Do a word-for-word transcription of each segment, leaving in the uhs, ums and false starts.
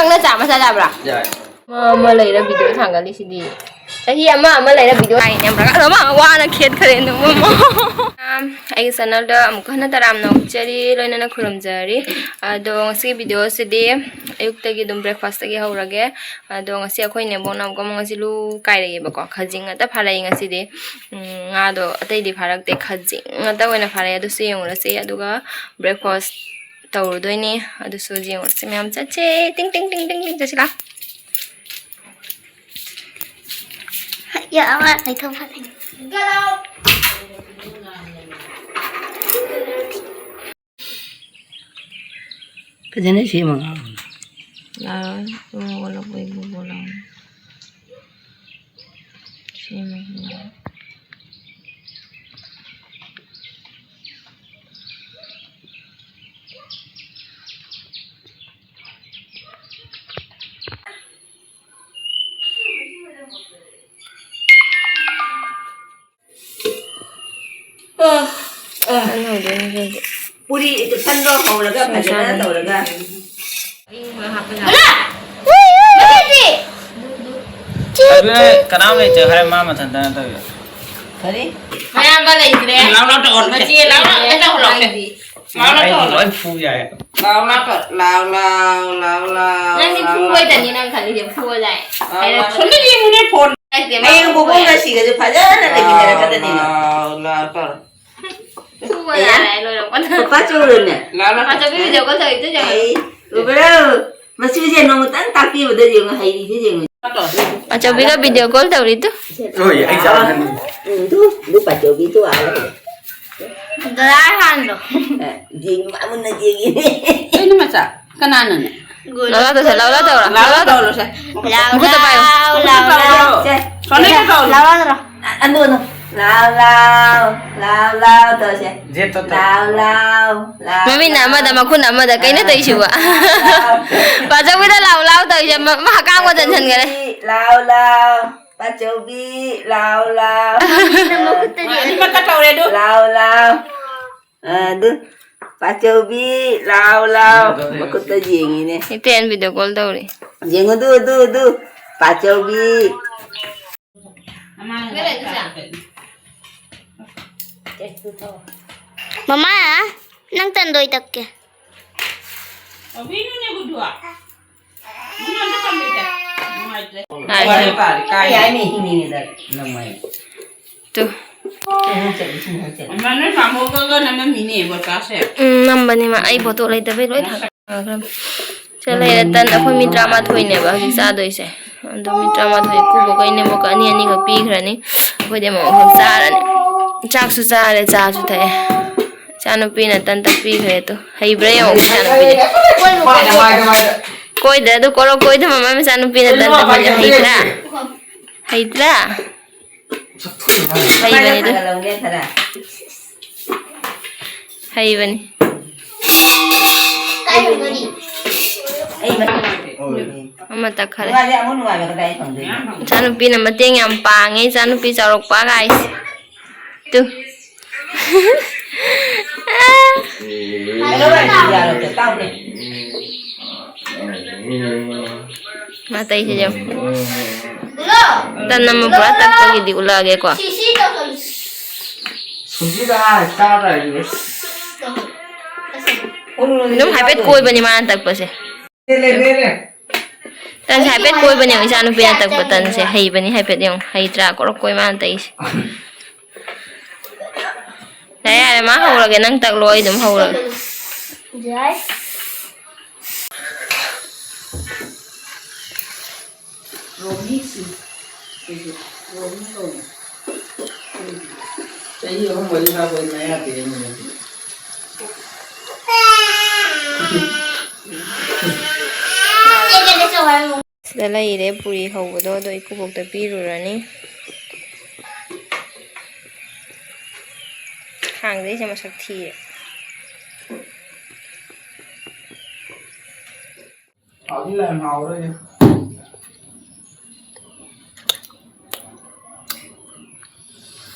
ꯅꯪꯅ ꯆꯥ ꯃꯆꯥ ꯆꯥꯕ꯭ꯔꯥ? ꯌꯥꯏ꯫ ꯑꯃ, ꯑꯃ ꯂꯩꯔ ꯚꯤꯗꯤꯑꯣ ꯊꯥꯡꯒꯠꯂꯤꯁꯤꯗꯤ꯫ ꯆꯍꯤ ꯑꯃ, ꯑꯃ ꯂꯩꯔ ꯚꯤꯗꯤꯑꯣ ꯊꯥꯡꯒꯠꯂꯤꯅꯦ꯫ ꯑꯃ ꯋꯥꯅ ꯈꯦꯠꯈ꯭ꯔꯦ ꯅꯣꯡꯃ꯫ ꯑꯝ, ꯑꯩꯒꯤ ꯆꯦꯅꯦꯜꯗ ꯑꯃꯨꯛꯀ ꯍꯟꯅ ꯇꯔꯥꯝꯅ ꯑꯣꯛꯆꯔꯤ, ꯂꯣꯏꯅꯅ ꯈꯨꯔꯨꯝꯖꯔꯤ꯫ ꯑꯗꯣ ꯉꯁꯤꯒꯤ ꯚꯤꯗꯤꯑꯣꯁꯤꯗꯤ ꯑꯌꯨꯛꯇꯒꯤ ꯑꯗꯨꯝ ꯕ꯭ꯔꯦꯛꯐꯥꯁꯇꯒꯤ ꯍꯧꯔꯒꯦ꯫ ꯑꯗꯣ ꯉꯁꯤ ꯑꯩꯈꯣꯏ ꯅꯦꯕꯣꯛꯅ ꯑꯃꯨꯛꯀ ꯑꯃꯨꯛ ꯉꯁꯤ ꯂꯨ ꯀꯥꯏꯔꯛꯑꯦꯕꯀꯣ꯫ ꯈꯖꯤꯡ ꯉꯥꯛꯇ ꯐꯥꯔꯛꯏ ꯉꯁꯤꯗꯤ꯫ ꯎꯝ, ꯉꯥꯗꯣ ꯑꯇꯩꯗꯤ ꯐꯥꯔꯛꯇꯦ, ꯈꯖꯤꯡ ꯉꯥꯛꯇ ꯑꯣꯏꯅ ꯐꯥꯔꯛꯑꯦ꯫ ꯑꯗꯨꯁꯨ ꯌꯦꯡꯉꯨꯔꯁꯤ꯫ ꯑꯗꯨꯒ ꯕ꯭ꯔꯦꯛꯐꯥꯁ ꯇꯧꯔꯨꯗꯣꯏꯅꯤ꯫ ꯑꯗꯨꯁꯨ ꯌꯦꯡꯉꯨꯔꯁꯤ꯫ ꯃꯌꯥꯝ ꯆꯠꯁꯦ꯫ ꯇꯤꯡ, ꯇꯤꯡ, ꯇꯤꯡ, ꯇꯤꯡ, ꯇꯤꯡ ꯆꯠꯁꯤ ꯂꯥꯎ꯫ ꯌꯥ, ꯑꯃ ꯂꯩꯊꯣꯛ ꯐꯅꯤ꯫ ꯐꯖꯅ ꯁꯦꯝꯃꯒ ꯂꯥꯛꯑꯣ꯫ ꯏꯕꯨꯡꯉꯣ ꯂꯧꯕ ꯏꯕꯨꯡꯉꯣ ꯂꯥꯛꯑꯣ꯫ ꯁꯦꯝꯃꯒ ꯂꯥꯛꯑꯣ꯫ ꯄꯨꯔꯤ ꯇꯟꯗꯣ ꯍꯧꯔꯒ ꯐꯖꯅ ꯇꯧꯔꯒ꯫ ꯑꯗꯨꯅ ꯀꯅꯥꯝ ꯂꯩꯇꯦ ꯍꯥꯏꯔ ꯃꯥ ꯃꯊꯟꯇꯅ ꯇꯧꯔꯤꯕ꯫ ꯀꯔꯤ? ꯃꯌꯥꯝꯕ ꯂꯩꯇ꯭ꯔꯦ꯫ ꯂꯥꯎ ꯂꯥꯎ ꯇꯧꯍꯜꯂꯣ꯫ ꯃꯆꯦ ꯂꯥꯎ ꯂꯥꯎ ꯇꯧꯍꯜꯂꯣ꯫ ꯑꯩꯗꯤ ꯂꯣꯏ ꯐꯨ ꯌꯥꯏ꯫ ꯂꯥꯎ ꯂꯥꯎ ꯇꯧ-, ꯂꯥꯎ ꯂꯥꯎ, ꯂꯥꯎ ꯂꯥꯎ, ꯅꯪꯗꯤ ꯂꯥꯎ ꯂꯥꯎ꯫ ꯐꯨꯕꯩꯗꯅꯤ ꯅꯪ ꯈꯜꯂꯤꯁꯦ, ꯐꯨꯕ ꯂꯥꯏ꯫ ꯂꯥꯎ ꯂꯥꯎ꯫ ꯍꯥꯏꯔꯛꯄꯗ꯫ ꯁꯣꯝꯗ ꯌꯦꯡꯉꯨꯅꯦ ꯐꯣꯟ꯫ ꯍꯌꯦꯡ ꯕꯣꯕꯣꯛ ꯉꯁꯤꯒꯁꯨ ꯐꯖꯅ ꯂꯩꯃꯤꯟꯅꯔꯛꯀꯗꯣꯏꯅꯤ꯫ ꯂꯥꯎ ꯂꯥꯎ ꯇꯧꯔꯣ꯫ ꯐꯨꯕ ꯑꯌꯥ꯫ ꯂꯥꯏ ꯂꯣꯏꯔꯛꯄꯗ꯫ ꯄꯄꯥ ꯆꯧꯔꯅꯦ꯫ ꯂꯥꯎ ꯂꯥꯎ꯫ ꯃꯆꯧꯕꯤ ꯚꯤꯗꯤꯑꯣ ꯀꯣꯜ ꯇꯧꯔꯤꯗꯣ ꯌꯦꯡꯉꯣ꯫ ꯑꯩ, ꯎꯕ꯭ꯔꯣ? ꯃꯆꯨꯁꯦ ꯅꯣꯡꯃꯇꯪ ꯇꯥꯛꯄꯤꯕꯗ ꯌꯦꯡꯉꯣ, ꯍꯩꯔꯤꯁꯦ ꯌꯦꯡꯉꯣ꯫ ꯑꯆꯧꯕꯤꯒ ꯚꯤꯗꯤꯑꯣ ꯀꯣꯜ ꯇꯧꯔꯤꯗꯣ꯫ ꯍꯣꯏ, ꯑꯩ ꯆꯥꯔꯛꯀꯅꯤ꯫ ꯎꯝ, ꯇꯨ, ꯇꯨ ꯄꯥꯆꯧꯕꯤ ꯇꯨ ꯑꯥ ꯂꯩꯔꯦ꯫ ꯗꯗꯥ ꯍꯥꯟꯅꯗꯣ꯫ ꯑꯦ, ꯌꯦꯡꯉꯤ, ꯃꯥ ꯃꯨꯟꯅ ꯌꯦꯡꯉꯤ꯫ ꯀꯩꯅꯣ ꯃꯆꯥ? ꯀꯅꯥꯅꯅꯦ? ꯂꯥꯎ ꯂꯥꯎ ꯇꯧꯁꯦ, ꯂꯥꯎ ꯂꯥꯎ ꯇꯧꯔꯣ꯫ ꯂꯥꯎ ꯂꯥꯎ ꯇꯧꯔꯣ, ꯁꯦ꯫ ꯂꯥꯎ ꯃꯈꯨꯠꯇ ꯄꯥꯏꯌꯣ꯫ ꯂꯥꯎ ꯂꯥꯎ ꯂꯥꯎ꯫ ꯁꯦ꯫ ꯁꯣꯅꯦꯗ ꯇꯧꯔꯣ꯫ ꯂꯥꯎ ꯂꯥꯎ ꯇꯧꯔꯣ꯫ ꯑ, ꯑꯗꯨ, ꯑꯗꯨ꯫ ꯂꯥꯎ ꯂꯥꯎ, ꯂꯥꯎ ꯂꯥꯎ ꯇꯧꯁꯦ꯫ ꯖꯦꯠꯇꯣ ꯇꯧ꯫ ꯂꯥꯎ ꯂꯥꯎ, ꯂꯥꯎ ꯃꯃꯤꯠꯅ ꯂꯥꯎ꯫ ꯑꯃꯗ, ꯃꯈꯨꯠꯅ ꯑꯃꯗ꯫ ꯀꯩꯅꯣ ꯇꯧꯔꯤꯁꯤꯕꯣ? ꯂꯥꯎ ꯂꯥꯎ꯫ ꯄꯥꯆꯧꯕꯤꯗ ꯂꯥꯎ ꯂꯥꯎ ꯇꯧꯔꯤꯁꯦ, ꯃ-, ꯃꯥ ꯍꯛꯀꯥꯝꯒ ꯆꯟꯁꯟꯈꯔꯦ꯫ ꯂꯥꯎ ꯂꯥꯎ꯫ ꯄꯥꯆꯧꯕꯤ, ꯂꯥꯎ ꯂꯥꯎ꯫ ꯃꯃꯤꯠꯅ ꯃꯈꯨꯠꯇꯗꯤ ꯑꯅꯤꯃꯛꯇ ꯇꯧꯔꯦ ꯑꯗꯨ꯫ ꯂꯥꯎ ꯂꯥꯎ꯫ ꯑ, ꯑꯗꯨ꯫ ꯄꯥꯆꯧꯕꯤ, ꯂꯥꯎ, ꯂꯥꯎ꯫ ꯃꯈꯨꯠꯇ ꯌꯦꯡꯉꯤꯅꯦ꯫ ꯏꯇꯦꯟ video call ꯇꯧꯔꯤ꯫ ꯌꯦꯡꯉꯨ, ꯑꯗꯨ, ꯑꯗꯨ, ꯑꯗꯨ꯫ ꯄꯥꯆꯧꯕꯤ꯫ ꯃꯃꯥ, ꯅꯪ ꯇꯟꯗꯣꯏ ꯇꯛꯀꯦ꯫ ꯇꯨ꯫ ꯏꯃꯥ, ꯅꯣꯏ ꯃꯥꯃꯣꯒ ꯅꯝꯃꯝꯃꯤꯅꯦ ꯕꯣꯇꯥꯁꯦ꯫ ꯎꯝ, ꯅꯝꯕꯅꯤ ꯃꯥ꯫ ꯑꯩ ꯐꯣꯇꯣ ꯂꯩꯇꯕꯩ ꯂꯣꯏ ꯊꯥꯒꯠꯈ꯭ꯔꯕꯅꯤ꯫ ꯁꯤꯗ ꯂꯩꯔꯦ ꯇꯟ꯫ ꯑꯩꯈꯣꯏ ꯃꯤ ꯇꯔꯥꯃꯥꯊꯣꯏꯅꯦꯕ ꯍꯧꯖꯤꯛ ꯆꯥꯗꯣꯏꯁꯦ꯫ ꯑꯗꯣ ꯃꯤ ꯇꯔꯥꯃꯥꯊꯣꯏ ꯀꯨꯕꯣꯛꯀ ꯏꯅꯦꯝꯕꯣꯛꯀ ꯑꯅꯤ ꯑꯅꯤꯈꯛ ꯄꯤꯈ꯭ꯔꯅꯤ꯫ ꯑꯩꯈꯣꯏꯗꯤ ꯑꯃꯨꯛ ꯑꯃꯨꯛ ꯆꯥꯔꯅꯤ꯫ ꯆꯥꯛꯁꯨ ꯆꯥꯔꯦ, ꯆꯥꯁꯨ ꯊꯛꯑꯦ꯫ ꯏꯆꯥꯅꯨꯄꯤꯅ ꯇꯟ ꯇꯛꯄꯤꯈ꯭ꯔꯦ꯫ ꯑꯗꯣ ꯍꯩꯕ꯭ꯔꯥ ꯌꯦꯡꯉꯣ ꯏꯆꯥꯅꯨꯄꯤꯁꯦ꯫ ꯀꯣꯏꯗ꯭ꯔꯥ ꯑꯗꯨ ꯀꯣꯔꯣ ꯀꯣꯏꯗ ꯃꯃꯥ ꯃꯆꯥꯅꯨꯄꯤꯅ ꯇꯟ ꯇꯛꯄꯤꯁꯦ ꯍꯩꯇ꯭ꯔꯥ? ꯍꯩꯇ꯭ꯔꯥ? ꯍꯩꯕꯅꯤꯗ꯫ ꯍꯩꯕꯅꯤ꯫ ꯑꯃ ꯇꯛꯈꯔꯦ꯫ ꯏꯆꯥꯅꯨꯄꯤꯅ ꯃꯇꯦꯡ ꯌꯥꯝ ꯄꯥꯡꯉꯦ꯫ ꯏꯆꯥꯅꯨꯄꯤ ꯆꯥꯎꯔꯛꯄ guys꯫ ꯇꯨ꯫ ꯃꯥ ꯇꯩꯁꯦ ꯌꯦꯡꯉꯨ꯫ ꯇꯟ ꯑꯃ ꯄꯨꯔꯥ ꯇꯛꯄꯒꯤꯗꯤ ꯎꯠꯂꯛꯑꯒꯦꯀꯣ꯫ ꯑꯗꯨꯝ ꯍꯥꯏꯐꯦꯠ ꯀꯣꯏꯕꯅꯤ ꯃꯥꯅ ꯇꯛꯄꯁꯦ꯫ ꯇꯟꯁꯦ ꯍꯥꯏꯐꯦꯠ ꯀꯣꯏꯕꯅꯦ ꯌꯦꯡꯉꯨ, ꯏꯆꯥ ꯅꯨꯄꯤꯅ ꯇꯛꯄ ꯇꯟꯁꯦ ꯍꯩꯕꯅꯤ꯫ ꯍꯥꯏꯐꯦꯠ ꯌꯦꯡꯉꯨ, ꯍꯩꯇ꯭ꯔꯥ? ꯀꯣꯔꯣꯛ ꯀꯣꯏ ꯃꯥꯅ ꯇꯛꯏꯁꯦ꯫ ꯌꯥꯔꯦ, ꯌꯥꯔꯦ, ꯃꯥ ꯍꯧꯔꯒꯦ, ꯅꯪ ꯇꯛꯂꯣ, ꯑꯩ ꯑꯗꯨꯝ ꯍꯧꯔꯒꯦ꯫ ꯌꯥꯏ꯫ ꯔꯣꯃꯤꯁꯤ, ꯁꯤꯁꯨ ꯔꯣꯃꯤ ꯀꯧꯏ꯫ ꯆꯍꯤ ꯑꯍꯨꯝ ꯃꯔꯤ ꯐꯥꯕ ꯃꯌꯥ ꯄꯤꯔꯝꯃꯦ꯫ ꯁꯤꯗ ꯂꯩꯔꯦ ꯄꯨꯔꯤ ꯍꯧꯕꯗꯣ, ꯑꯗꯣ ꯏꯀꯨꯕꯣꯛꯇ ꯄꯤꯔꯨꯔꯅꯤ꯫ ꯈꯥꯡꯗꯩꯁꯦ ꯃꯁꯛ ꯊꯤꯔꯦ꯫ ꯍꯥꯎꯗꯤ ꯌꯥꯝ ꯍꯥꯎꯔꯦ꯫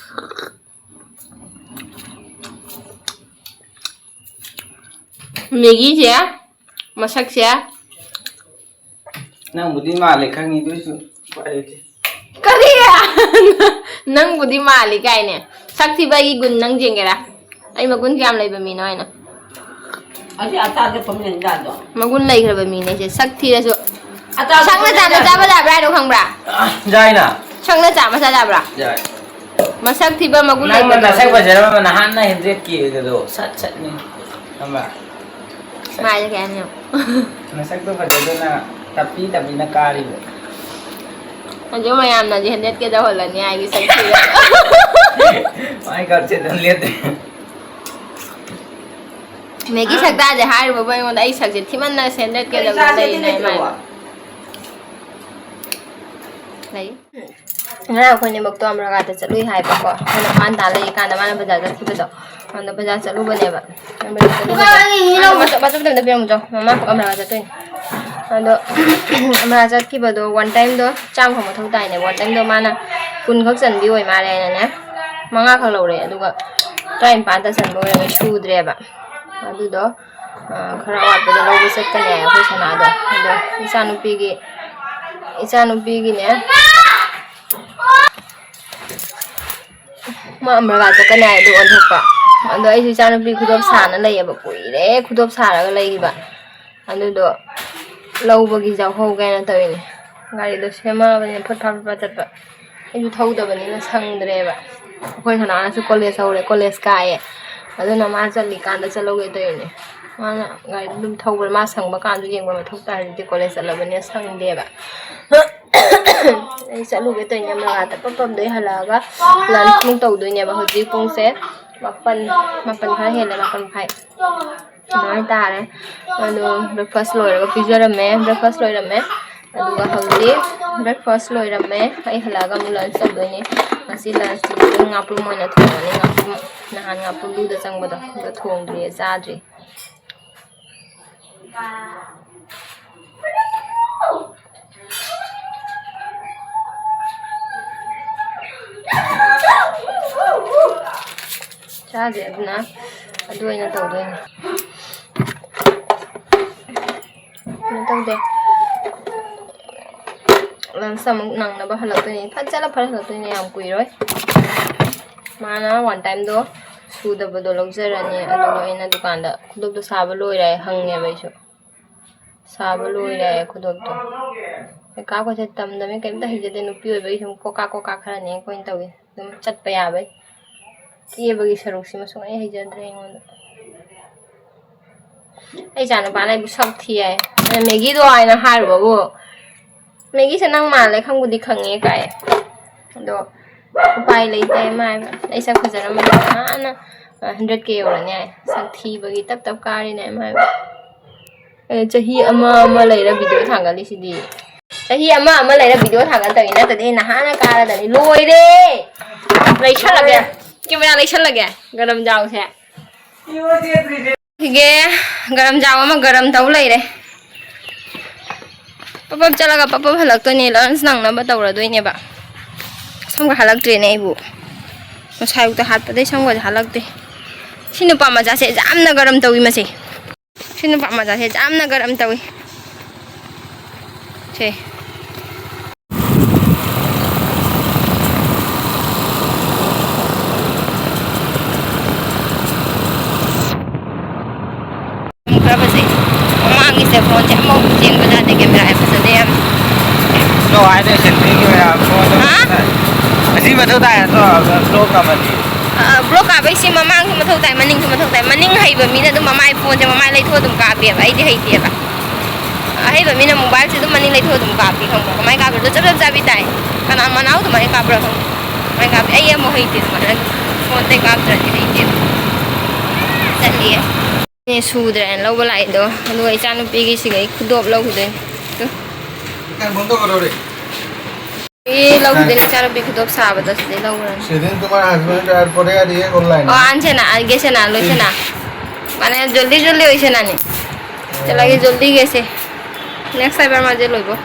ꯃꯦꯒꯤꯁꯦ ꯃꯁꯛꯁꯦ ꯅꯪꯕꯨꯗꯤ ꯃꯥꯜꯂꯦ ꯈꯪꯉꯤ, ꯑꯗꯨꯏꯁꯨ ꯎꯄꯥꯏ ꯂꯩꯇꯦ꯫ ꯀꯔꯤ? ꯅꯪꯕꯨꯗꯤ ꯃꯥꯜꯂꯤ ꯀꯥꯏꯅꯦ꯫ ꯁꯛ ꯊꯤꯕꯒꯤ ꯒꯨꯟ ꯅꯪ ꯌꯦꯡꯒꯦꯔꯥ? ꯑꯩ ꯃꯒꯨꯟ ꯀꯌꯥꯝ ꯂꯩꯕ ꯃꯤꯅꯣ ꯍꯥꯏꯅ꯫ ꯑꯁꯤ ꯑꯆꯥꯁꯦ ꯐꯝꯃꯤꯟꯅ ꯌꯥꯗ꯭ꯔꯣ? ꯃꯒꯨꯟ ꯂꯩꯈ꯭ꯔꯕ ꯃꯤꯅꯦ ꯑꯩꯁꯦ, ꯁꯛ ꯊꯤꯔꯁꯨ꯫ ꯑꯆꯥꯁꯦ ꯁꯛꯅ ꯆꯥꯝꯅ ꯐꯝꯃꯤꯟꯅ ꯆꯥꯕ ꯌꯥꯕ꯭ꯔꯥ ꯍꯥꯏꯅꯣ ꯈꯪꯕ꯭ꯔꯥ? ꯌꯥꯏꯅ꯫ ꯁꯛꯅ ꯆꯥꯝꯃ ꯆꯥ ꯌꯥꯕ꯭ꯔꯥ? ꯌꯥꯏ꯫ ꯃꯁꯛ ꯊꯤꯕ ꯃꯒꯨꯟ ꯅꯪꯅ ꯂꯩꯕ ꯅꯁꯛ ꯃꯤ꯫ ꯐꯖꯔꯕ ꯅꯍꯥꯟꯅ ꯍꯟꯗ꯭ꯔꯦꯠ ꯀꯦꯒꯗꯣ ꯁꯠ ꯁꯠꯅꯤ꯫ ꯈꯪꯕ꯭ꯔꯥ? ꯃꯥꯏꯁꯦ ꯀꯩ ꯍꯥꯏꯅꯤ? ꯅꯁꯛꯇꯣ ꯐꯖꯗꯅ ꯇꯞꯄꯤ ꯇꯞꯄꯤꯅ ꯀꯥꯔꯤꯕ꯫ ꯑꯗꯨ ꯃꯌꯥꯝꯅꯗꯤ ꯍꯟꯗ꯭ꯔꯦꯠ ꯀꯦ ꯇꯧꯍꯜꯂꯅꯤ ꯍꯥꯏꯒꯤ ꯁꯛꯁꯤꯒ꯫ ꯃꯥꯏ ꯀꯞꯁꯦ ꯑꯗꯨꯝ ꯂꯦꯞꯇꯦ꯫ ꯃꯦꯒꯤ ꯁꯛꯇꯥꯁꯦ ꯍꯥꯏꯔꯨꯕꯕꯨ ꯑꯩꯉꯣꯟꯗ ꯑꯩ ꯁꯛꯁꯦ ꯊꯤꯃꯟꯗꯅ ꯍꯟꯗ꯭ꯔꯦꯠ ꯀꯦ ꯇꯧꯗꯅ ꯂꯩꯔꯤꯅꯦ ꯃꯥꯏ꯫ ꯂꯩ꯫ ꯉꯔꯥꯡ ꯑꯩꯈꯣꯏ ꯑꯅꯤꯃꯛꯇꯣ ꯑꯃꯔꯒꯥꯗ ꯆꯠꯂꯨꯏ ꯍꯥꯏꯕꯀꯣ꯫ ꯑꯩꯈꯣꯏꯅ ꯐꯥꯟ ꯇꯥ ꯂꯩꯔꯤꯀꯥꯟꯗ ꯃꯥꯅ ꯕꯖꯥꯔ ꯆꯠꯈꯤꯕꯗꯣ꯫ ꯑꯗꯣ ꯕꯖꯥꯔ ꯆꯠꯂꯨꯕꯅꯦꯕ꯫ ꯕꯖꯥꯔ ꯆꯠꯂꯨꯕꯗꯣ ꯃꯥꯅ ꯃꯆꯞ ꯃꯆꯞ ꯑꯝꯇ ꯄꯤꯔꯝꯃꯨꯆꯣ꯫ ꯃꯃꯥ ꯑꯃꯔꯒꯥ ꯆꯠꯇꯣꯏꯅꯦ꯫ ꯑꯗꯣ ꯑꯃꯔꯒꯥ ꯆꯠꯈꯤꯕꯗꯣ ꯋꯥꯟ ꯇꯥꯏꯝꯗꯣ ꯆꯥꯝꯃꯈꯛ ꯃꯊꯧ ꯇꯥꯏꯅꯦ꯫ ꯋꯥꯟ ꯇꯥꯏꯝꯗꯣ ꯃꯥꯅ ꯀꯨꯟꯈꯛ ꯆꯟꯕꯤ ꯑꯣꯏ ꯃꯥꯜꯂꯦ ꯍꯥꯏꯅꯅꯦ꯫ ꯃꯉꯥꯈꯛ ꯂꯧꯔꯦ꯫ ꯑꯗꯨꯒ ꯇꯔꯥꯅꯤꯄꯥꯟꯗ ꯆꯟꯕ ꯑꯣꯏꯔꯝꯃꯦ꯫ ꯁꯨꯗ꯭ꯔꯦꯕ꯫ ꯑꯗꯨꯗꯣ ꯑ, ꯈꯔ ꯑꯋꯥꯠꯄꯗꯣ ꯂꯧꯕ ꯆꯠꯀꯅꯤ ꯍꯥꯏ ꯑꯩꯈꯣꯏ ꯁꯅꯥꯗꯣ꯫ ꯑꯗꯣ ꯏꯆꯥꯅꯨꯄꯤꯒꯤ, ꯏꯆꯥꯅꯨꯄꯤꯒꯤꯅꯦ, ꯃꯥ ꯑꯃꯔꯒꯥ ꯆꯠꯀꯅꯤ ꯍꯥꯏ ꯑꯗꯨ ꯑꯣꯟꯊꯣꯛꯄ꯫ ꯑꯗꯣ ꯑꯩꯁꯨ ꯏꯆꯥꯅꯨꯄꯤ ꯈꯨꯗꯣꯞ ꯁꯥꯅ ꯂꯩꯌꯦꯕ, ꯀꯨꯏꯔꯦ ꯈꯨꯗꯣꯞ ꯁꯥꯔꯒ ꯂꯩꯈꯤꯕ꯫ ꯑꯗꯨꯗꯣ ꯂꯧꯕꯒꯤ ꯌꯥꯎꯍꯧꯒꯦꯅ ꯇꯧꯔꯤꯅꯦ꯫ ꯒꯥꯔꯤꯗꯣ ꯁꯦꯝꯃꯛꯑꯕꯅꯤꯅ ꯐꯠ ꯐꯠ ꯐꯠ ꯆꯠꯄ꯫ ꯑꯩꯁꯨ ꯊꯧꯗꯕꯅꯤꯅ ꯁꯪꯗ꯭ꯔꯦꯕ꯫ ꯑꯩꯈꯣꯏ ꯁꯅꯥꯅꯁꯨ ꯀꯣꯂꯦꯖ ꯍꯧꯔꯦ, ꯀꯣꯂꯦꯖ ꯀꯥꯏꯌꯦ꯫ ꯑꯗꯨꯅ ꯃꯥ ꯆꯠꯂꯤꯀꯥꯟꯗ ꯆꯠꯍꯧꯒꯦ ꯇꯧꯔꯤꯅꯦ꯫ ꯃꯥꯅ ꯒꯥꯔꯤꯗꯣ ꯑꯗꯨꯝ ꯊꯧꯕꯗ ꯃꯥ ꯁꯪꯕ ꯀꯥꯟꯗ ꯌꯦꯡꯕ ꯃꯊꯧ ꯇꯥꯏ꯫ ꯍꯧꯖꯤꯛꯇꯤ ꯀꯣꯂꯦꯖ ꯆꯠꯂꯕꯅꯤꯅ ꯁꯪꯗꯦꯕ꯫ ꯑꯩ ꯆꯠꯂꯨꯒꯦ ꯇꯧꯔꯤꯅꯦ꯫ ꯃꯉꯥꯗ ꯄꯝ ꯄꯝꯗꯩ ꯍꯜꯂꯛꯑꯒ ꯂꯟꯁ ꯑꯃꯨꯛ ꯇꯧꯗꯣꯏꯅꯦꯕ꯫ ꯍꯧꯖꯤꯛ ꯄꯨꯡꯁꯦ ꯃꯥꯄꯟ, ꯃꯥꯄꯟ ꯈꯔ ꯍꯦꯜꯂꯦ, ꯃꯥꯄꯟ ꯃꯈꯥꯏ꯫ ꯑꯗꯨꯃꯥꯏꯅ ꯇꯥꯔꯦ꯫ ꯑꯗꯣ ꯕ꯭ꯔꯦꯛꯐꯥꯁ ꯂꯣꯏꯔꯒ ꯄꯤꯖꯔꯝꯃꯦ꯫ ꯕ꯭ꯔꯦꯛꯐꯥꯁ ꯂꯣꯏꯔꯝꯃꯦ꯫ ꯑꯗꯨꯒ ꯍꯧꯖꯤꯛ ꯕ꯭ꯔꯦꯛꯐꯥꯁ ꯂꯣꯏꯔꯝꯃꯦ꯫ ꯑꯩ ꯍꯜꯂꯛꯑꯒ ꯑꯃꯨꯛ ꯂꯟꯁ ꯇꯧꯗꯣꯏꯅꯦ꯫ ꯉꯁꯤ ꯂꯟꯁꯇꯤ ꯉꯥꯄ꯭ꯔꯨꯝ ꯑꯣꯏꯅ ꯊꯣꯡꯉꯅꯤ꯫ ꯉꯥꯄ꯭ꯔꯨꯝ, ꯅꯍꯥꯟ ꯉꯥꯄ꯭ꯔꯨꯝꯗꯨꯗ ꯆꯪꯕꯗꯣ, ꯑꯗꯨ ꯊꯣꯡꯗ꯭ꯔꯤꯌꯦ, ꯆꯥꯗ꯭ꯔꯤ꯫ ꯆꯥꯗꯦ, ꯑꯗꯨꯅ ꯑꯗꯨ ꯑꯣꯏꯅ ꯇꯧꯗꯣꯏꯅꯦ꯫ ꯈꯪꯗꯦ꯫ Lunch ꯑꯃꯨꯛ ꯅꯪꯅꯕ ꯍꯜꯂꯛꯇꯣꯏꯅꯦ꯫ ꯐꯠ ꯆꯠꯂ ꯐꯠ ꯍꯜꯂꯛꯇꯣꯏꯅꯦ, ꯌꯥꯝ ꯀꯨꯏꯔꯣꯏ꯫ ꯃꯥꯅ one timeꯗꯣ ꯁꯨꯗꯕꯗꯣ ꯂꯧꯖꯔꯅꯤ, ꯑꯗꯨꯒ ꯑꯩꯅ ꯗꯨꯀꯥꯟꯗ ꯈꯨꯗꯣꯞꯇꯣ ꯁꯥꯕ ꯂꯣꯏꯔꯦ ꯍꯪꯉꯦꯕ ꯑꯩꯁꯨ꯫ ꯁꯥꯕ ꯂꯣꯏꯔꯦ ꯈꯨꯗꯣꯞꯇꯣ꯫ ꯃꯦꯀꯞ ꯑꯩꯈꯣꯏꯁꯦ ꯇꯝꯗꯕꯅꯤꯅ ꯀꯩꯝꯇ ꯍꯩꯖꯗꯦ꯫ ꯅꯨꯄꯤ ꯑꯣꯏꯕꯒꯤ ꯁꯨꯝ ꯀꯣꯀꯥ ꯀꯣꯀꯥ ꯈꯔꯅꯦ ꯑꯩꯈꯣꯏꯅ ꯇꯧꯏ꯫ ꯑꯗꯨꯝ ꯆꯠꯄ ꯌꯥꯕꯩ꯫ ꯀꯦꯕꯒꯤ ꯁꯔꯨꯛꯁꯤꯃ ꯁꯨꯡꯍꯩ ꯍꯩꯖꯗ꯭ꯔꯦ ꯑꯩꯉꯣꯟꯗ꯫ ꯑꯩ ꯏꯆꯥꯅꯨꯄꯥꯅ ꯑꯩꯕꯨ ꯁꯛ ꯊꯤ ꯍꯥꯏ꯫ ꯑꯩꯅ "ꯃꯦꯒꯤꯗꯣ" ꯍꯥꯏꯅ ꯍꯥꯏꯔꯨꯕꯕꯨ, "ꯃꯦꯒꯤꯁꯦ ꯅꯪ ꯃꯥꯜꯂꯦ, ꯈꯪꯕꯨꯗꯤ ꯈꯪꯉꯦ" ꯀꯥꯏ꯫ ꯑꯗꯣ ꯎꯄꯥꯏ ꯂꯩꯇꯦ꯫ ꯃꯥ ꯍꯥꯏꯕ, "ꯑꯩ ꯁꯛ ꯐꯖꯔꯝꯃꯗꯤ ꯅꯍꯥꯟꯅ hundred K ꯌꯧꯔꯅꯤ" ꯍꯥꯏ꯫ "ꯁꯛ ꯊꯤꯕꯒꯤ ꯇꯞ ꯇꯞ ꯀꯥꯔꯤꯅꯦ" ꯃꯥ ꯍꯥꯏꯕ꯫ ꯑꯦ, ꯆꯍꯤ ꯑꯃ ꯑꯃ ꯂꯩꯔ video ꯊꯥꯡꯒꯠꯂꯤꯁꯤꯗꯤ꯫ ꯆꯍꯤ ꯑꯃ ꯑꯃ ꯂꯩꯔ video ꯊꯥꯡꯒꯠꯇꯕꯤ ꯅꯠꯇꯗꯤ ꯅꯍꯥꯟꯅ ꯀꯥꯔꯗꯅꯤ꯫ ꯂꯣꯏꯔꯦ! ꯂꯩꯁꯜꯂꯒꯦ꯫ Camera ꯂꯩꯁꯜꯂꯒꯦ꯫ ꯒꯔꯝ ꯖꯥꯎꯁꯦ꯫ ꯁꯤꯒꯦ, ꯒꯔꯝ ꯖꯥꯎ ꯑꯃ ꯒꯔꯝ ꯇꯧ ꯂꯩꯔꯦ꯫ ꯄꯞ ꯄꯞ ꯆꯠꯂꯒ ꯄꯞ ꯄꯞ ꯍꯜꯂꯛꯇꯣꯏꯅꯦ꯫ Lunch ꯅꯪꯅꯕ ꯇꯧꯔꯗꯣꯏꯅꯦꯕ꯫ ꯁꯝꯒ ꯍꯜꯂꯛꯇ꯭ꯔꯦꯅꯦ ꯑꯩꯕꯨ꯫ ꯉꯁꯥꯏ ꯑꯌꯨꯛꯇ ꯍꯥꯠꯄꯗꯩ ꯁꯝꯒꯁꯦ ꯍꯜꯂꯛꯇꯦ꯫ ꯁꯤ ꯅꯨꯄꯥ ꯃꯆꯥꯁꯦ ꯌꯥꯝꯅ ꯒꯔꯝ ꯇꯧꯏ ꯃꯁꯦ꯫ ꯁꯤ ꯅꯨꯄꯥ ꯃꯆꯥꯁꯦ ꯌꯥꯝꯅ ꯒꯔꯝ ꯇꯧꯏ꯫ ꯁꯦ꯫ ꯈꯔ ꯐꯖꯩ꯫ ꯃꯃꯥꯡꯒꯤꯁꯦ phoneꯁꯦ ꯑꯃꯐꯥꯎ ꯌꯦꯡꯕ ꯌꯥꯗꯦ, camera ꯌꯥꯝ ꯐꯖꯗꯦ ꯌꯥꯝ꯫ ꯅꯣ, ꯍꯥꯏꯗꯤ selfieꯒꯤ ꯃꯌꯥꯝ phoneꯗꯣ ꯍꯥ? ꯐꯖꯅ꯫ ꯑꯁꯤ ꯃꯊꯧ ꯇꯥꯏ ꯅꯠꯇ꯭ꯔꯣ? Vlog ꯀꯥꯞꯄꯗꯤ꯫ ꯑ, vlog ꯀꯥꯞꯄꯩꯁꯤ ꯃꯃꯥꯡꯁꯨ ꯃꯊꯧ ꯇꯥꯏ, ꯃꯅꯤꯡꯁꯨ ꯃꯊꯧ ꯇꯥꯏ꯫ ꯃꯅꯤꯡ ꯍꯩꯕ ꯃꯤꯅ ꯑꯗꯨꯝ ꯃꯃꯥꯏ phoneꯁꯦ ꯃꯃꯥꯏ ꯂꯩꯊꯣꯛꯑ ꯑꯗꯨꯝ ꯀꯥꯞꯄꯦꯕ, ꯑꯩꯗꯤ ꯍꯩꯇꯦꯕ꯫ ꯑꯍꯩꯕ ꯃꯤꯅ mobileꯁꯦ ꯑꯗꯨꯝ ꯃꯅꯤꯡ ꯂꯩꯊꯣꯛꯑ ꯑꯗꯨꯝ ꯀꯥꯞꯄꯤ, ꯈꯪꯕ꯭ꯔꯥ? ꯀꯃꯥꯏꯅ ꯀꯥꯞꯄꯤꯅꯣ? ꯆꯞ ꯆꯞ ꯆꯥꯕꯤ ꯇꯥꯏ꯫ ꯀꯅꯥ ꯃꯅꯥꯎ ꯑꯗꯨꯃꯥꯏꯅ ꯀꯥꯞꯄ꯭ꯔꯥ ꯈꯪꯗꯦ꯫ ꯀꯃꯥꯏꯅ ꯀꯥꯞꯄꯤ? ꯑꯩ ꯑꯃꯨꯛ ꯍꯩꯇꯦ ꯑꯗꯨꯃꯥꯏꯅ꯫ Phoneꯗꯩ ꯀꯥꯞꯇ꯭ꯔꯗꯤ ꯍꯩꯇꯦꯕ꯫ ꯆꯠꯂꯤꯌꯦ꯫ ꯑꯩꯅ ꯁꯨꯗ꯭ꯔꯦꯅ ꯂꯧꯕ ꯂꯥꯛꯏꯗꯣ, ꯑꯗꯨꯒ ꯏꯆꯥꯅꯨꯄꯤꯒꯤ ꯁꯤꯒꯩ ꯈꯨꯗꯣꯞ ꯂꯧꯈꯤꯗꯣꯏꯅꯤ꯫ ꯇꯨ꯫ ꯀꯥꯏ ꯕꯟꯗ ꯀꯧꯔꯧꯔꯦ? ꯑꯦ, ꯂꯧꯈꯤꯗꯣꯏꯅꯤ, ꯏꯆꯥꯅꯨꯄꯤ ꯈꯨꯗꯣꯞ ꯁꯥꯕꯗꯣ ꯁꯤꯗꯩ ꯂꯧꯈ꯭ꯔꯅꯤ꯫ সেদিন তোমার হাজব্যান্ড আর পরে আর ইয়ে করলাই না। ꯑꯣ, ꯑꯥꯟꯁꯦꯅ, ꯑꯥꯟꯒꯦꯁꯦꯅ, ꯂꯣꯏꯁꯦꯅ꯫ ꯃꯥꯅꯦ, ꯖꯜꯗꯤ ꯖꯜꯗꯤ ꯑꯣꯏꯁꯦꯅꯅꯤ꯫ ꯆꯠꯂꯒꯦ, ꯖꯜꯗꯤꯒꯦꯁꯦ꯫ Next time ꯃꯥꯁꯦ ꯂꯣꯏꯕꯣ꯫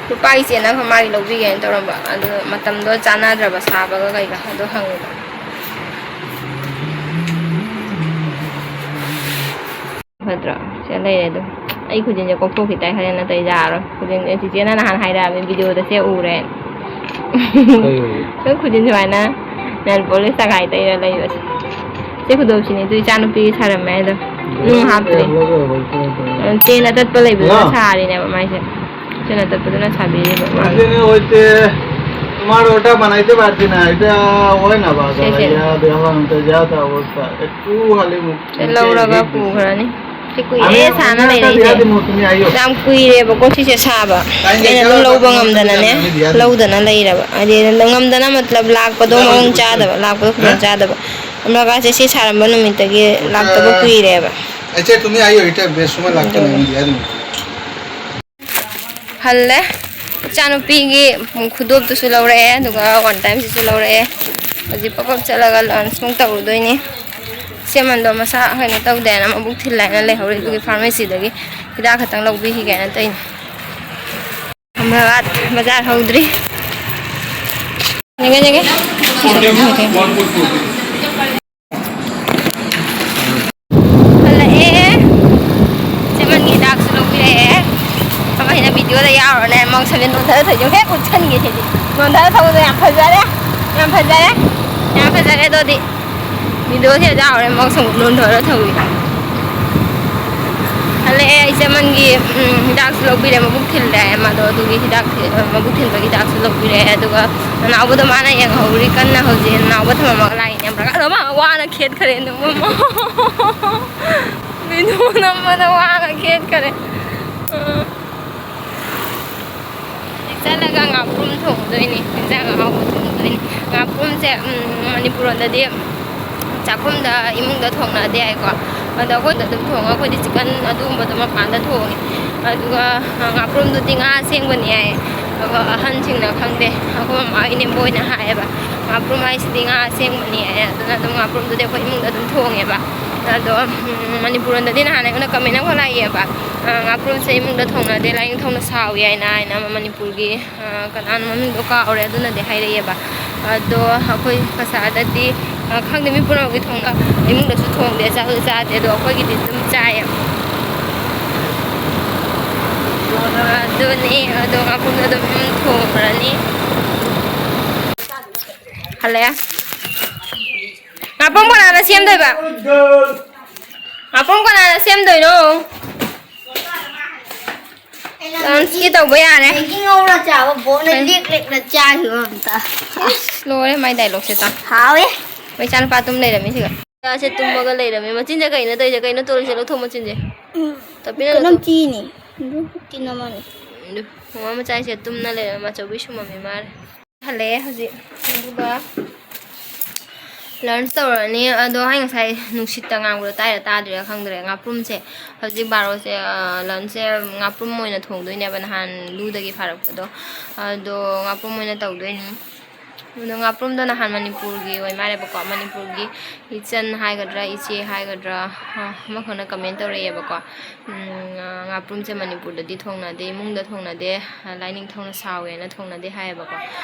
ꯂꯨꯄꯥꯒꯤ ꯆꯦꯟ ꯑꯃꯈꯛ ꯃꯥꯒꯤ ꯂꯧꯕꯤꯒꯦꯅ ꯇꯧꯔꯝꯕ, ꯑꯗꯨ ꯃꯇꯝꯗꯣ ꯆꯥꯟꯅꯗ꯭ꯔꯕ, ꯁꯥꯕꯒ ꯀꯩꯒ, ꯑꯗꯣ ꯍꯪꯉꯨꯕ꯫ ꯐꯠꯇ꯭ꯔꯣ? ꯁꯤꯗ ꯂꯩꯔꯦ ꯑꯗꯨꯝ꯫ ꯑꯩ ꯈꯨꯖꯤꯟꯁꯦ ꯀꯣꯛꯊꯣꯛꯈꯤ ꯇꯥꯏ, ꯍꯣꯔꯦꯟ ꯅꯠꯇ꯭ꯔꯗꯤ ꯌꯥꯔꯣꯏ꯫ ꯈꯨꯖꯤꯟꯁꯦ ꯆꯤꯆꯦꯅ ꯅꯍꯥꯟ ꯍꯥꯏꯔꯛꯑꯕꯅꯤ, ꯚꯤꯗꯤꯑꯣꯗ ꯁꯦ ꯎꯔꯦ꯫ ꯀꯩ ꯑꯣꯏꯔꯦ? ꯅꯪ ꯈꯨꯖꯤꯟ ꯁꯨꯃꯥꯏꯅ ꯅꯦꯜ ꯄꯣꯂꯤꯁ ꯇꯪꯈꯥꯏ ꯇꯩꯔ ꯂꯩꯕꯁꯦ꯫ ꯁꯤ ꯈꯨꯗꯣꯞꯁꯤꯅꯦ ꯑꯗꯨ ꯏꯆꯥꯅꯨꯄꯤ ꯁꯥꯔꯝꯃꯦ ꯍꯥꯏꯗꯣ꯫ ꯅꯨꯡ ꯍꯥꯞꯇ꯭ꯔꯦ꯫ ꯆꯦꯟ ꯑꯇꯠꯄ ꯂꯩꯕꯗꯨꯅ ꯍꯜꯂꯣ꯫ ꯁꯥꯔꯤꯅꯦꯕ ꯃꯥꯏꯁꯦ꯫ ꯆꯦꯟ ꯑꯇꯠꯄꯗꯨꯅ ꯁꯥꯕꯤꯔꯤꯕ ꯃꯥꯅ꯫ ꯑꯗꯨꯅꯦ ꯍꯣꯏꯇꯦ꯫ তোমার ওটা বানাইতে পারছি না, এটা হয় না বাবা, সে, সে। ইয়া, দেওয়া অন্তর্জাত অবস্থা। একটু খালি মুখ, সে লৌড়াগা মুখে পুঘরানি। ꯁꯤ ꯀꯨꯏꯔꯦ ꯁꯥꯅ ꯂꯩꯔꯛꯏꯁꯦ꯫ ꯌꯥꯝ ꯀꯨꯏꯔꯦꯕꯀꯣ ꯁꯤꯁꯦ ꯁꯥꯕ꯫ ꯑꯩꯅ ꯑꯗꯨꯝ ꯂꯧꯕ ꯉꯝꯗꯅꯅꯦ, ꯂꯧꯗꯅ ꯂꯩꯔꯕ꯫ ꯍꯥꯏꯗꯤ ꯉꯝꯗꯅ ꯃꯇꯂꯕ ꯂꯥꯛꯄꯗꯣ ꯃꯑꯣꯡ ꯆꯥꯗꯕ, ꯂꯥꯛꯄꯗꯣ ꯈꯨꯗꯣꯡ ꯆꯥꯗꯕ꯫ ꯑꯝꯂꯥꯀꯥꯁꯦ ꯁꯤ ꯁꯥꯔꯝꯕ ꯅꯨꯃꯤꯠꯇꯒꯤ ꯂꯥꯛꯇꯕ ꯀꯨꯏꯔꯦꯕ꯫ ꯑꯩꯁꯦ ꯇꯨꯃꯤꯟ ꯍꯥꯏꯌꯣ, ꯏꯇ ꯕꯦꯁ ꯑꯃ ꯂꯥꯛꯇꯅ ꯑꯗꯨꯒ ꯏꯟꯗꯤꯌꯥꯗ꯫ ꯍꯜꯂꯦ꯫ ꯏꯆꯥꯅꯨꯄꯤꯒꯤ ꯈꯨꯗꯣꯞꯇꯨꯁꯨ ꯂꯧꯔꯛꯑꯦ, ꯑꯗꯨꯒ ꯋꯥꯟ ꯇꯥꯏꯝꯁꯤꯁꯨ ꯂꯧꯔꯛꯑꯦ꯫ ꯍꯧꯖꯤꯛ ꯄꯞ ꯄꯞ ꯆꯠꯂꯒ ꯂꯟꯁ ꯑꯃꯨꯛ ꯇꯧꯔꯨꯗꯣꯏꯅꯤ꯫ ꯏꯆꯦꯃꯟꯗꯣ ꯃꯁꯥ ꯀꯩꯅꯣ ꯇꯧꯗꯦꯅ ꯃꯕꯨꯛ ꯊꯤꯜꯂꯦꯅ ꯂꯩꯍꯧꯔꯦ, ꯑꯗꯨꯒꯤ ꯐꯥꯔꯃꯥꯁꯤꯗꯒꯤ ꯍꯤꯗꯥꯛ ꯈꯛꯇꯪ ꯂꯧꯕꯤꯈꯤꯒꯦꯅ ꯇꯧꯔꯤꯅꯤ꯫ ꯑꯍꯃꯗꯥꯕꯥꯗ ꯕꯖꯥꯔ ꯍꯧꯗ꯭ꯔꯤ꯫ ꯌꯦꯡꯉꯦ, ꯌꯦꯡꯉꯦ꯫ ꯍꯜꯂꯛꯑꯦ꯫ ꯆꯦꯃꯟꯒꯤ ꯍꯤꯗꯥꯛꯁꯨ ꯂꯧꯕꯤꯔꯛꯑꯦ꯫ ꯑꯃ ꯍꯦꯟꯅ ꯚꯤꯗꯤꯑꯣꯗ ꯌꯥꯎꯔꯅꯦ꯫ ꯃꯧ ꯁꯕꯦꯟ ꯅꯣꯟꯊꯔ ꯊꯣꯏꯗꯣ ꯍꯦꯛ ꯎꯠꯁꯟꯒꯦ ꯁꯤꯗꯤ꯫ ꯅꯣꯟꯊꯔ ꯊꯧꯕꯗꯣ ꯌꯥꯝ ꯐꯖꯔꯦ꯫ ꯌꯥꯝ ꯐꯖꯔꯦ꯫ ꯌꯥꯝ ꯐꯖꯔꯦ ꯑꯗꯨꯗꯤ꯫ ꯚꯤꯗꯤꯑꯣꯁꯦ ꯌꯥꯎꯔꯦ꯫ ꯃꯧ ꯁꯪ ꯅꯣꯟꯊꯔ ꯊꯧꯏ꯫ ꯍꯜꯂꯛꯑꯦ ꯑꯩ ꯆꯦꯃꯟꯒꯤ, ꯎꯝ, ꯍꯤꯗꯥꯛꯁꯨ ꯂꯧꯕꯤꯔꯦ꯫ ꯃꯕꯨꯛ ꯊꯤꯜꯂꯦ ꯃꯥꯗꯣ꯫ ꯑꯗꯨꯒꯤ ꯍꯤꯗꯥꯛ ꯊꯤ-, ꯃꯕꯨꯛ ꯊꯤꯟꯕꯒꯤ ꯍꯤꯗꯥꯛꯁꯨ ꯂꯧꯕꯤꯔꯦ꯫ ꯑꯗꯨꯒ ꯅꯅꯥꯎꯕꯗꯣ ꯃꯥꯅ ꯌꯦꯡꯍꯧꯔꯤ ꯀꯟꯅ꯫ ꯍꯧꯖꯤꯛ ꯅꯅꯥꯎꯕ ꯊꯝꯃꯝꯃꯒ ꯂꯥꯛꯏꯅꯦ꯫ ꯌꯥꯝ ꯔꯒ-, ꯑꯗꯣ ꯃꯥ ꯋꯥꯅ ꯈꯦꯠꯈ꯭ꯔꯦ ꯑꯗꯨꯝ꯫ ꯚꯤꯗꯤꯑꯣ ꯅꯝꯕꯗ ꯋꯥꯅ ꯈꯦꯠꯈ꯭ꯔꯦ꯫ ꯑ꯫ ꯍꯧꯖꯤꯛ ꯆꯠꯂꯒ ꯉꯥꯄ꯭ꯔꯨꯝ ꯊꯣꯡꯗꯣꯏꯅꯤ, ꯏꯟꯖꯥꯡ ꯑꯍꯥꯎꯕ ꯊꯣꯡꯗꯣꯏꯅꯤ꯫ ꯉꯥꯄ꯭ꯔꯨꯝꯁꯦ, ꯎꯝ, ꯃꯅꯤꯄꯨꯔ ꯂꯣꯟꯗꯗꯤ ꯆꯥꯛꯈꯨꯝꯗ, ꯏꯃꯨꯡꯗ ꯊꯣꯡꯅꯗꯦ ꯍꯥꯏꯀꯣ꯫ ꯑꯗꯣ ꯑꯩꯈꯣꯏꯗ ꯑꯗꯨꯝ ꯊꯣꯡꯉ, ꯑꯩꯈꯣꯏꯗꯤ ꯆꯤꯛꯀꯟ ꯑꯗꯨꯒꯨꯝꯕꯗꯣ ꯃꯄꯥꯟꯗ ꯊꯣꯡꯉꯦ꯫ ꯑꯗꯨꯒ ꯉꯥꯄ꯭ꯔꯨꯝꯗꯨꯗꯤ ꯉꯥ ꯑꯁꯦꯡꯕꯅꯤ ꯍꯥꯏꯌꯦ꯫ ꯑꯗꯣ ꯑꯍꯟꯁꯤꯡꯅ ꯈꯪꯗꯦ, ꯑꯩꯈꯣꯏ ꯃꯃꯥ ꯍꯣꯏ ꯏꯅꯦꯝꯕꯣꯛ ꯍꯣꯏꯅ ꯍꯥꯏꯌꯦꯕ, ꯉꯥꯄ꯭ꯔꯨꯝ ꯍꯥꯏꯁꯤꯗꯤ ꯉꯥ ꯑꯁꯦꯡꯕꯅꯤ ꯍꯥꯏꯌꯦ꯫ ꯑꯗꯨꯅ ꯑꯗꯨꯝ ꯉꯥꯄ꯭ꯔꯨꯝꯗꯨꯗꯤ ꯑꯩꯈꯣꯏ ꯏꯃꯨꯡꯗ ꯑꯗꯨꯝ ꯊꯣꯡꯉꯦꯕ꯫ ꯑꯗꯣ, ꯎꯝ, ꯃꯅꯤꯄꯨꯔ ꯂꯣꯟꯗꯗꯤ ꯅꯍꯥꯟ ꯑꯩꯉꯣꯟꯗ ꯀꯃꯦꯟ ꯑꯃꯈꯛ ꯂꯥꯛꯏꯌꯦꯕ, ꯑ, ꯉꯥꯄ꯭ꯔꯨꯝꯁꯦ ꯏꯃꯨꯡꯗ ꯊꯣꯡꯅꯗꯦ, ꯂꯥꯏꯅꯤꯡꯊꯧꯅ ꯁꯥꯎꯏ ꯍꯥꯏꯅ, ꯍꯥꯏꯅ ꯑꯃ ꯃꯅꯤꯄꯨꯔꯒꯤ, ꯑ, ꯀꯅꯥꯅꯣ ꯃꯃꯤꯡꯗꯣ ꯀꯥꯎꯔꯦ, ꯑꯗꯨꯅꯗꯤ ꯍꯥꯏꯔꯛꯑꯦꯕ꯫ ꯑꯗꯣ ꯑꯩꯈꯣꯏ ꯀꯁꯥꯔꯗꯗꯤ, ꯑ, ꯈꯪꯗꯦ, ꯃꯤ ꯄꯨꯝꯅꯃꯛꯀꯤ ꯊꯣꯡꯅ, ꯏꯃꯨꯡꯗꯁꯨ ꯊꯣꯡꯗꯦ, ꯆꯥꯁꯨ ꯆꯥꯗꯦ, ꯑꯗꯣ ꯑꯩꯈꯣꯏꯒꯤꯗꯤ ꯑꯗꯨꯝ ꯆꯥꯏꯌꯦ꯫ ꯑꯗꯨꯅꯤ, ꯑꯗꯣ ꯉꯥꯄ꯭ꯔꯨꯝꯗꯣ ꯑꯗꯨꯝ ꯊꯣꯡꯈ꯭ꯔꯅꯤ꯫ ꯍꯜꯂꯛꯑꯦ꯫ ꯉꯥꯄ꯭ꯔꯨꯝ ꯀꯅꯥꯅ ꯁꯦꯝꯗꯣꯏꯕ? ꯉꯥꯄ꯭ꯔꯨꯝ ꯀꯅꯥꯅ ꯁꯦꯝꯗꯣꯏꯅꯣ? ꯂꯟꯁꯀꯤ ꯇꯧꯕ ꯌꯥꯔꯦ꯫ ꯃꯦꯒꯤ ꯉꯧꯔ ꯆꯥꯕ ꯕꯣꯛꯅ ꯀꯩ? ꯂꯤꯛ ꯂꯤꯛꯅ ꯆꯥꯈꯤꯕ ꯑꯝꯇ꯫ ꯑꯁ, ꯂꯣꯏꯔꯦ ꯃꯥꯏ ꯗꯥꯏꯂꯣꯛꯁꯦ ꯇꯥ꯫ ꯍꯥꯎꯋꯦ꯫ ꯃꯩꯆꯥꯅꯨꯄꯥ ꯇꯨꯝ ꯂꯩꯔꯝꯃꯤ ꯁꯤꯒ꯫ ꯏꯆꯥꯁꯦ ꯇꯨꯝꯃꯒ ꯂꯩꯔꯝꯃꯦ꯫ ꯃꯆꯤꯟꯁꯦ ꯀꯩꯅꯣ ꯇꯧꯔꯤꯁꯦ? ꯀꯩꯅꯣ ꯇꯣꯜꯂꯤꯁꯦ? ꯂꯧꯊꯣꯛ ꯃꯆꯤꯟꯁꯦ꯫ ꯎꯝ꯫ ꯇꯞꯄꯤꯅ ꯀꯩꯅꯣꯝ ꯂꯧꯊꯣꯛ꯫ ꯆꯤꯅꯤ꯫ ꯑꯗꯨ ꯇꯤꯟ ꯑꯃꯅꯤ꯫ ꯑꯗꯨ ꯃꯃꯥ ꯃꯆꯥꯁꯦ ꯇꯨꯝꯅ ꯂꯩꯔꯝꯃꯦ꯫ ꯑꯆꯧꯕꯤ ꯁꯨꯝꯃꯝꯃꯤ ꯃꯥꯜꯂꯦ꯫ ꯍꯜꯂꯛꯑꯦ ꯍꯧꯖꯤꯛ꯫ ꯑꯗꯨꯒ ꯂꯟꯁ ꯇꯧꯔꯅꯤ꯫ ꯑꯗꯣ ꯑꯩ ꯉꯁꯥꯏ ꯅꯨꯡꯁꯤꯠꯇ ꯉꯥꯡꯕꯗꯣ ꯇꯥꯏꯔ ꯇꯥꯗ꯭ꯔꯤꯔꯥ ꯈꯪꯗ꯭ꯔꯦ꯫ ꯉꯥꯄ꯭ꯔꯨꯝꯁꯦ ꯍꯧꯖꯤꯛ ꯕꯥꯔꯣꯁꯦ, ꯑ, ꯂꯟꯁꯁꯦ ꯉꯥꯄ꯭ꯔꯨꯝ ꯑꯣꯏꯅ ꯊꯣꯡꯗꯣꯏꯅꯦꯕ, ꯅꯍꯥꯟ ꯂꯨꯗꯒꯤ ꯐꯥꯔꯛꯄꯗꯣ꯫ ꯑꯗꯣ ꯉꯥꯄ꯭ꯔꯨꯝ ꯑꯣꯏꯅ ꯇꯧꯗꯣꯏꯅꯤ꯫ ꯑꯗꯣ ꯉꯥꯄ꯭ꯔꯨꯝꯗꯣ ꯅꯍꯥꯟ ꯃꯅꯤꯄꯨꯔꯒꯤ ꯑꯣꯏ ꯃꯥꯜꯂꯦꯕꯀꯣ, ꯃꯅꯤꯄꯨꯔꯒꯤ ꯏꯆꯟ ꯍꯥꯏꯒꯗ꯭ꯔꯥ, ꯏꯆꯦ ꯍꯥꯏꯒꯗ꯭ꯔꯥ, ꯑ, ꯑꯃꯈꯛꯅ ꯀꯃꯦꯟ ꯇꯧꯔꯛꯑꯦꯕꯀꯣ꯫ ꯎꯝ, ꯉꯥ-, ꯉꯥꯄ꯭ꯔꯨꯝꯁꯦ ꯃꯅꯤꯄꯨꯔꯗꯗꯤ ꯊꯣꯡꯅꯗꯦ, ꯏꯃꯨꯡꯗ ꯊꯣꯡꯅꯗꯦ, ꯂꯥꯏꯅꯤꯡꯊꯧꯅ ꯁꯥꯎꯋꯦꯅ ꯊꯣꯡꯅꯗꯦ ꯍꯥꯏꯌꯦꯕꯀꯣ꯫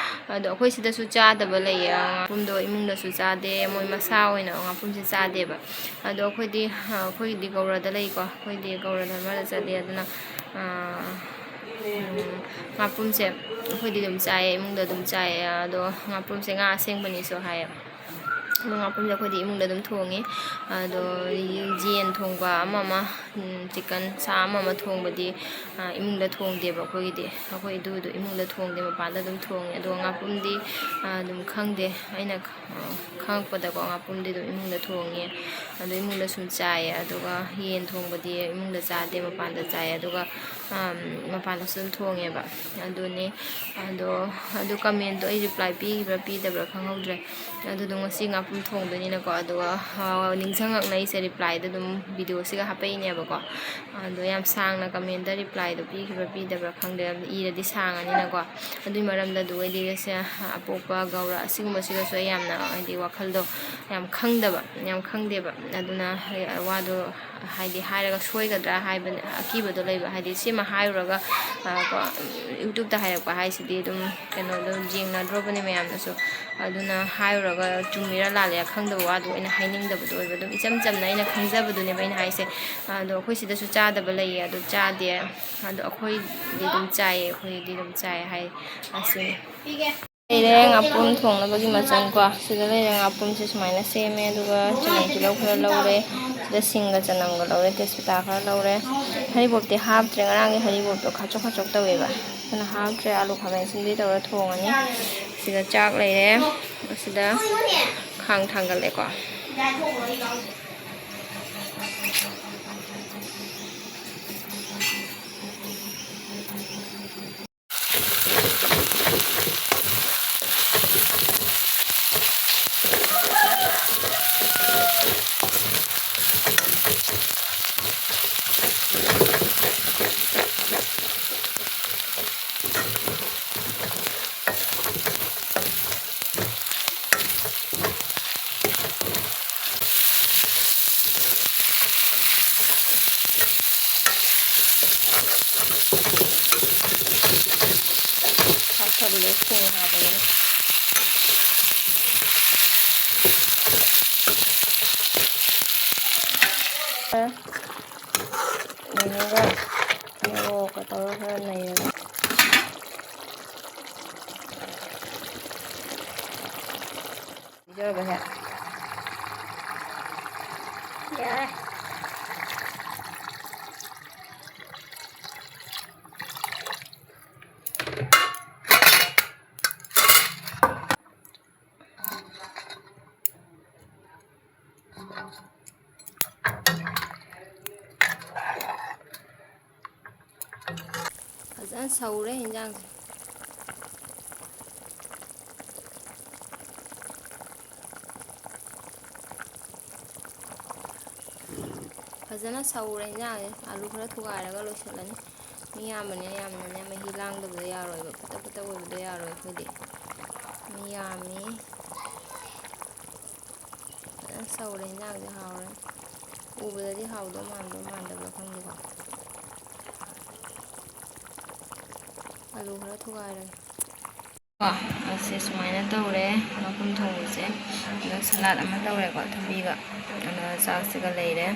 ꯑꯗꯣ ꯑꯩꯈꯣꯏ ꯁꯤꯗꯁꯨ ꯆꯥꯗꯕ ꯂꯩꯌꯦ, ꯉꯥꯄ꯭ꯔꯨꯝꯗꯣ ꯏꯃꯨꯡꯗꯁꯨ ꯆꯥꯗꯦ, ꯃꯣꯏ ꯃꯁꯥ ꯑꯣꯏꯅ ꯉꯥꯄ꯭ꯔꯨꯝꯁꯦ ꯆꯥꯗꯦꯕ꯫ ꯑꯗꯣ ꯑꯩꯈꯣꯏꯗꯤ, ꯑꯩꯈꯣꯏꯒꯤꯗꯤ ꯒꯧꯔꯗ ꯂꯩꯀꯣ, ꯑꯩꯈꯣꯏꯗꯤ ꯒꯧꯔ ꯙꯔꯃꯗ ꯆꯠꯂꯦ꯫ ꯑꯗꯨꯅ, ꯑꯥ, ꯎꯝ, ꯉꯥꯄ꯭ꯔꯨꯝꯁꯦ ꯑꯩꯈꯣꯏꯗꯤ ꯑꯗꯨꯝ ꯆꯥꯏꯌꯦ, ꯏꯃꯨꯡꯗ ꯑꯗꯨꯝ ꯆꯥꯏꯌꯦ꯫ ꯑꯗꯣ ꯉꯥꯄ꯭ꯔꯨꯝꯁꯦ ꯉꯥ ꯑꯁꯦꯡꯕꯅꯤꯁꯨ ꯍꯥꯏꯌꯦ꯫ ꯑꯗꯣ ꯉꯥꯄ꯭ꯔꯨꯝꯁꯦ ꯑꯩꯈꯣꯏꯗꯤ ꯏꯃꯨꯡꯗ ꯑꯗꯨꯝ ꯊꯣꯡꯉꯦ꯫ ꯑꯗꯣ ꯌꯦꯟ ꯊꯣꯡꯕ ꯑꯃ ꯑꯃ, ꯎꯝ, ꯆꯤꯛꯀꯟ ꯁꯥ ꯑꯃ ꯑꯃ ꯊꯣꯡꯕꯗꯤ, ꯑ, ꯏꯃꯨꯡꯗ ꯊꯣꯡꯗꯦꯕ ꯑꯩꯈꯣꯏꯒꯤꯗꯤ꯫ ꯑꯩꯈꯣꯏ ꯑꯗꯨꯗꯣ ꯏꯃꯨꯡꯗ ꯊꯣꯡꯗꯦ, ꯃꯄꯥꯟꯗ ꯑꯗꯨꯝ ꯊꯣꯡꯉꯦ꯫ ꯑꯗꯣ ꯉꯥꯄ꯭ꯔꯨꯝꯗꯤ, ꯑ, ꯑꯗꯨꯝ ꯈꯪꯗꯦ꯫ ꯑꯩꯅ ꯈ-, ꯑ, ꯈꯪꯉꯛꯄꯗꯀꯣ ꯉꯥꯄ꯭ꯔꯨꯝꯗꯤ ꯑꯗꯨꯝ ꯏꯃꯨꯡꯗ ꯊꯣꯡꯉꯦ꯫ ꯑꯗꯣ ꯏꯃꯨꯡꯗ ꯁꯨꯝ ꯆꯥꯏꯌꯦ꯫ ꯑꯗꯨꯒ ꯌꯦꯟ ꯊꯣꯡꯕꯗꯤ ꯏꯃꯨꯡꯗ ꯆꯥꯗꯦ, ꯃꯄꯥꯟꯗ ꯆꯥꯏ꯫ ꯑꯗꯨꯒ, ꯑꯝ, ꯃꯄꯥꯟꯗꯁꯨ ꯑꯗꯨꯝ ꯊꯣꯡꯉꯦꯕ꯫ ꯑꯗꯨꯅꯤ꯫ ꯑꯗꯣ, ꯑꯗꯨ ꯀꯃꯦꯟꯗꯣ ꯑꯩ ꯔꯤꯄ꯭ꯂꯥꯏ ꯄꯤꯈꯤꯕ꯭ꯔꯥ ꯄꯤꯗꯕ꯭ꯔꯥ ꯈꯪꯍꯧꯗ꯭ꯔꯦ꯫ ꯑꯗꯨꯗꯣ ꯉꯁꯤ ꯉꯥꯄ꯭ꯔꯨꯝ ꯊꯣꯡꯗꯣꯏꯅꯤꯅꯀꯣ꯫ ꯑꯗꯨꯒ, ꯑ, ꯅꯤꯡꯁꯤꯡꯉꯛꯅ ꯑꯩꯁꯦ ꯔꯤꯄ꯭ꯂꯥꯏꯗ ꯑꯗꯨꯝ ꯚꯤꯗꯤꯑꯣꯁꯤꯒ ꯍꯥꯞꯄꯛꯏꯅꯦꯕꯀꯣ꯫ ꯑꯗꯣ ꯌꯥꯝ ꯁꯥꯡꯅ ꯀꯃꯦꯟꯗ ꯔꯤꯄ꯭ꯂꯥꯏꯗꯣ ꯄꯤꯈꯤꯕ꯭ꯔꯥ ꯄꯤꯗꯕ꯭ꯔꯥ ꯈꯪꯗꯦ꯫ ꯏꯔꯗꯤ ꯁꯥꯡꯉꯅꯤꯅꯀꯣ꯫ ꯑꯗꯨꯒꯤ ꯃꯔꯝꯗ ꯑꯗꯨꯒꯩꯗꯤ ꯑꯁꯦ ꯑꯄꯣꯛꯄ ꯒꯧꯔ ꯑꯁꯤꯒꯨꯝꯕꯁꯤꯒꯁꯨ ꯑꯩ ꯌꯥꯝꯅ, ꯍꯥꯏꯗꯤ, ꯋꯥꯈꯜꯗꯣ ꯌꯥꯝ ꯈꯪꯗꯕ, ꯌꯥꯝ ꯈꯪꯗꯦꯕ꯫ ꯑꯗꯨꯅ ꯋꯥꯗꯣ ꯍꯥꯏꯗꯤ ꯍꯥꯏꯔꯒ ꯁꯣꯏꯒꯗ꯭ꯔꯥ ꯍꯥꯏꯕ ꯑꯀꯤꯕꯗꯣ ꯂꯩꯕ꯫ ꯍꯥꯏꯗꯤ ꯁꯤꯃ ꯍꯥꯏꯔꯨꯔꯒ, ꯑ, ꯀꯣ, YouTube-ꯇ ꯍꯥꯏꯔꯛꯄ ꯍꯥꯏꯁꯤꯗꯤ ꯑꯗꯨꯝ ꯀꯩꯅꯣꯗꯣ ꯌꯦꯡꯅꯗ꯭ꯔꯣꯕꯅꯦ ꯃꯌꯥꯝꯅꯁꯨ꯫ ꯑꯗꯨꯅ ꯍꯥꯏꯔꯨꯔꯒ ꯆꯨꯝꯃꯤꯔꯥ ꯂꯥꯜꯂꯤꯔꯥ ꯈꯪꯗꯕ ꯋꯥꯗꯣ ꯑꯩꯅ ꯍꯥꯏꯅꯤꯡꯗꯕꯗꯣ ꯑꯣꯏꯕ꯫ ꯑꯗꯨꯝ ꯏꯆꯝ ꯆꯝꯅ ꯑꯩꯅ ꯈꯪꯖꯕꯗꯨꯅꯦꯕ ꯑꯩꯅ ꯍꯥꯏꯁꯦ꯫ ꯑꯗꯣ ꯑꯩꯈꯣꯏ ꯁꯤꯗꯁꯨ ꯆꯥꯗꯕ ꯂꯩꯌꯦ, ꯑꯗꯨ ꯆꯥꯗꯦ꯫ ꯑꯗꯣ ꯑꯩꯈꯣꯏꯗꯤ ꯑꯗꯨꯝ ꯆꯥꯏꯌꯦ, ꯑꯩꯈꯣꯏꯗꯤ ꯑꯗꯨꯝ ꯆꯥꯏ ꯍꯥꯏ ꯑꯁꯤꯅꯤ꯫ ꯂꯩꯔꯦ ꯉꯥꯄ꯭ꯔꯨꯝ ꯊꯣꯡꯅꯕꯒꯤ ꯃꯆꯜ ꯀꯣ꯫ ꯁꯤꯗ ꯂꯩꯔꯦ ꯉꯥꯄ꯭ꯔꯨꯝꯁꯦ ꯁꯨꯃꯥꯏꯅ ꯁꯦꯝꯃꯦ, ꯑꯗꯨꯒ ꯆꯅꯝ ꯇꯤꯜꯍꯧ ꯈꯔ ꯂꯧꯔꯦ꯫ ꯁꯤꯗ ꯁꯤꯡꯒ ꯆꯅꯝꯒ ꯂꯧꯔꯦ, ꯇꯦꯖꯄꯇꯥ ꯈꯔ ꯂꯧꯔꯦ꯫ ꯍꯔꯤꯕꯣꯞꯇꯤ ꯍꯥꯞꯇ꯭ꯔꯦ, ꯉꯔꯥꯡꯒꯤ ꯍꯔꯤꯕꯣꯞꯇꯣ ꯈꯥꯆꯣꯛ ꯈꯥꯆꯣꯛ ꯇꯧꯋꯦꯕ, ꯑꯗꯨꯅ ꯍꯥꯞꯇ꯭ꯔꯦ꯫ ꯑꯂꯨ ꯈꯥꯃꯦꯟ ꯑꯁꯤꯟꯕꯤ ꯇꯧꯔ ꯊꯣꯡꯉꯅꯤ꯫ ꯁꯤꯗ ꯆꯥꯛ ꯂꯩꯔꯦ, ꯑꯁꯤꯗ ꯈꯥꯡ ꯊꯥꯡꯒꯠꯂꯦꯀꯣ꯫ ꯍꯥꯞꯈ꯭ꯔꯕ ꯂꯣꯏ ꯊꯣꯡꯉꯦ ꯍꯥꯏꯕꯅꯤꯅ꯫ ꯅꯩꯔꯒ ꯃꯣꯔꯣꯛꯀ ꯇꯧꯔꯒ ꯈꯔ ꯅꯩꯔꯒ꯫ ꯄꯤꯖꯔꯕ ꯍꯦꯛ꯫ ꯌꯥꯔꯦ꯫ ꯐꯖꯅ ꯁꯧꯔꯦ ꯍꯤꯟꯖꯥꯡꯁꯦ꯫ ꯐꯖꯅ ꯁꯧꯔꯦ ꯍꯤꯟꯖꯥꯡꯁꯦ꯫ ꯑꯂꯨ ꯈꯔ ꯊꯨꯒꯥꯏꯔꯒ ꯂꯣꯏꯁꯤꯜꯂꯅꯤ꯫ ꯃꯤ ꯌꯥꯝꯕꯅꯤꯅ ꯌꯥꯝꯅꯅꯦ ꯃꯍꯤ ꯂꯥꯡꯗꯕꯗꯣ ꯌꯥꯔꯣꯏꯕ꯫ ꯄꯤꯇꯛ ꯄꯤꯇꯛ ꯑꯣꯏꯕꯗꯣ ꯌꯥꯔꯣꯏ ꯑꯩꯈꯣꯏꯗꯤ꯫ ꯃꯤ ꯌꯥꯝꯃꯤ꯫ ꯐꯖꯅ ꯁꯧꯔꯦ ꯍꯤꯟꯖꯥꯡꯁꯦ, ꯍꯥꯎꯔꯦ꯫ ꯎꯕꯗꯗꯤ ꯍꯥꯎꯗꯧ ꯃꯥꯟꯕ꯭ꯔꯥ ꯃꯥꯟꯗꯕ꯭ꯔꯥ ꯈꯪꯗꯦꯀꯣ꯫ ꯑꯂꯨ ꯈꯔ ꯊꯨꯒꯥꯏꯔꯒꯦ꯫ ꯀꯣ, ꯑꯁꯤ ꯁꯨꯃꯥꯏꯅ ꯇꯧꯔꯦ ꯃꯄꯨꯝ ꯊꯣꯡꯕꯁꯦ꯫ ꯑꯗꯣ ꯁꯂꯥꯗ ꯑꯃ ꯇꯧꯔꯦꯀꯣ, ꯊꯕꯤꯒ꯫ ꯑꯗꯣ ꯆꯥꯛꯁꯤꯒ ꯂꯩꯔꯦ꯫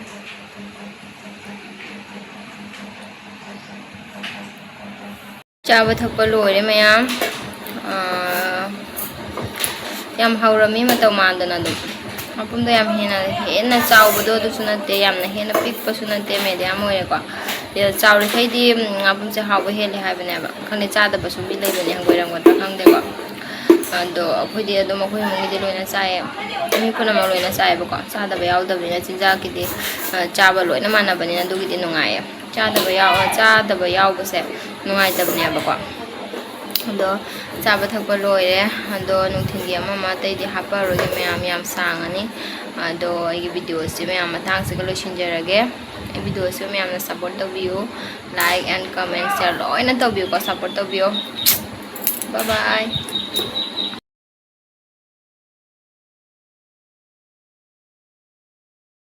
ꯆꯥꯕ ꯊꯛꯄ ꯂꯣꯏꯔꯦ ꯃꯌꯥꯝ꯫ ꯑꯥ, ꯌꯥꯝ ꯍꯧꯔꯝꯃꯤ ꯃꯇꯧ ꯃꯥꯟꯗꯅ ꯑꯗꯨꯝ꯫ ꯃꯄꯨꯝꯗꯣ ꯌꯥꯝ ꯍꯦꯟꯅ, ꯍꯦꯟꯅ ꯆꯥꯎꯕꯗꯣ ꯑꯗꯨꯁꯨ ꯅꯠꯇꯦ, ꯌꯥꯝꯅ ꯍꯦꯟꯅ ꯄꯤꯛꯄꯁꯨ ꯅꯠꯇꯦ, ꯃꯦꯗꯤꯌꯝ ꯑꯣꯏꯔꯦꯀꯣ꯫ ꯑꯗꯣ ꯆꯥꯎꯔꯤꯈꯩꯗꯤ, ꯎꯝ, ꯃꯄꯨꯝꯁꯦ ꯍꯥꯎꯕ ꯍꯦꯜꯂꯦ ꯍꯥꯏꯕꯅꯦꯕ꯫ ꯈꯪꯗꯦ, ꯆꯥꯗꯕꯁꯨ ꯃꯤ ꯂꯩꯕꯅꯦ, ꯍꯪꯒꯣꯏꯔꯝꯒꯗ꯭ꯔꯥ ꯈꯪꯗꯦꯀꯣ꯫ ꯑꯗꯣ ꯑꯩꯈꯣꯏꯗꯤ ꯑꯗꯨꯝ, ꯑꯩꯈꯣꯏ ꯏꯃꯨꯡꯒꯤꯗꯤ ꯂꯣꯏꯅ ꯆꯥꯏꯌꯦ꯫ ꯃꯤ ꯄꯨꯝꯅꯃꯛ ꯂꯣꯏꯅ ꯆꯥꯏꯌꯦꯕꯀꯣ꯫ ꯆꯥꯗꯕ ꯌꯥꯎꯗꯕꯅꯤꯅ ꯆꯤꯟꯖꯥꯛꯀꯤꯗꯤ, ꯑ, ꯆꯥꯕ ꯂꯣꯏꯅ ꯃꯥꯟꯅꯕꯅꯤꯅ ꯑꯗꯨꯒꯤꯗꯤ ꯅꯨꯡꯉꯥꯏꯌꯦ꯫ ꯆꯥꯗꯕ ꯌꯥꯎ-, ꯆꯥꯗꯕ ꯌꯥꯎꯕꯁꯦ ꯅꯨꯡꯉꯥꯏꯇꯕꯅꯦꯕꯀꯣ꯫ ꯑꯗꯣ ꯆꯥꯕ ꯊꯛꯄ ꯂꯣꯏꯔꯦ꯫ ꯑꯗꯣ ꯅꯨꯡꯊꯤꯜꯒꯤ ꯑꯃ ꯑꯃ ꯑꯇꯩꯗꯤ ꯍꯥꯞꯄꯔꯣꯏꯒꯦ ꯃꯌꯥꯝ, ꯌꯥꯝ ꯁꯥꯡꯉꯅꯤ꯫ ꯑꯗꯣ ꯑꯩꯒꯤ ꯚꯤꯗꯤꯑꯣꯁꯦ ꯃꯌꯥꯝ ꯃꯇꯥꯡꯁꯤꯒ ꯂꯣꯏꯁꯤꯟꯖꯔꯒꯦ꯫ ꯑꯩ ꯚꯤꯗꯤꯑꯣꯁꯦ ꯃꯌꯥꯝꯅ support ꯇꯧꯕꯤꯌꯨ, like and comment, share ꯂꯣꯏꯅ ꯇꯧꯕꯤꯌꯨꯀꯣ, support ꯇꯧꯕꯤꯌꯨ꯫ Bye bye꯫